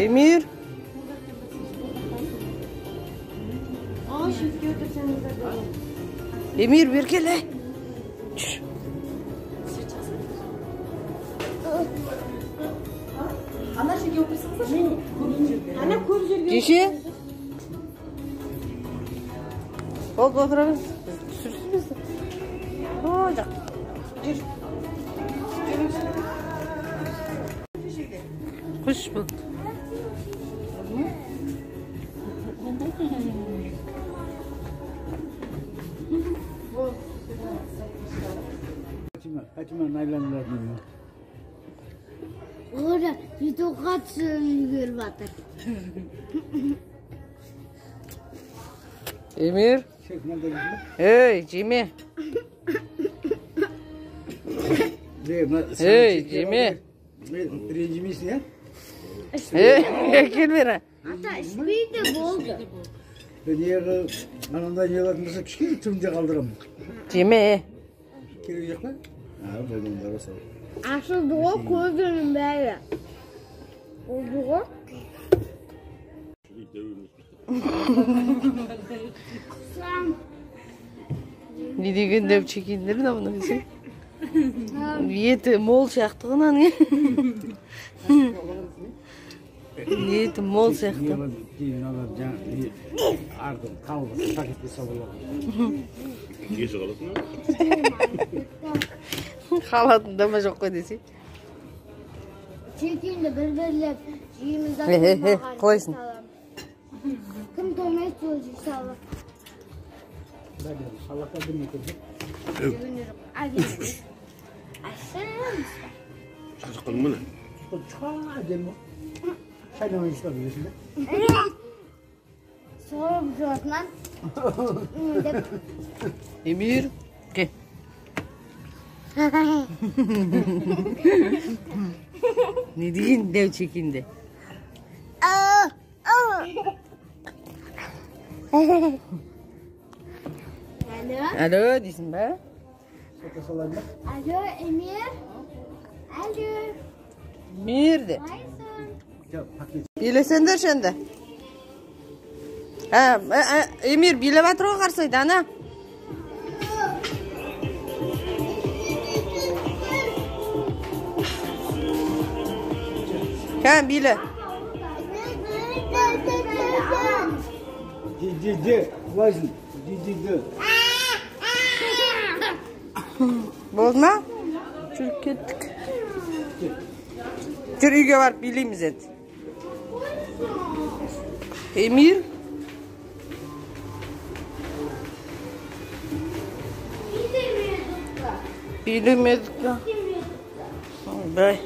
Эмир. Эмир, бері кел, ей. Жүр. Ана жерге отырсаңыздар. Ана көп жерге. Кеше. Болды, отырамыз. Түсірсін бізді. О, жақ. Жүр. Қош болды. Ора, ютубқа түсіріп үлгеріп жатыр. Эмир. Ей, жеме. Ей, жеме. Ренжімейсің, ә? Ей, кел бері. Ата, ішпейді болды. Неғы, анандай не қылатын болса, кішкене түбінде қалдырамын. Жеме. Керек жоқ па? Болды, онда рас. Ашылды ғой көзінің бәрі. Болды ғой. Не деген дәу чекендер мынау десең. Еті мол сияқты ғой мынаның. Еті мол сияқты. Қалатында ма жоқ қой десең. Чекенді бір-бірлеп жейміз да. Қалайсың? Кім тоймайды сол жей салады. Сорып жуатынан. Эмир, кел. Не деген дәу чекенді. Алло дейсің ба? Алло, Эмир. Алло. Эмир де. Билесеңдерші енді. Эмир билеп жатыр ғой Қарсайда, ана. Кән, биле. Ди-ди-ди, құлайсың. Ди-ди-ди. Болды ма? Жүріп кеттік. Жүр, үйге барып билейміз енді. Эмир. Билемедік та. Бай.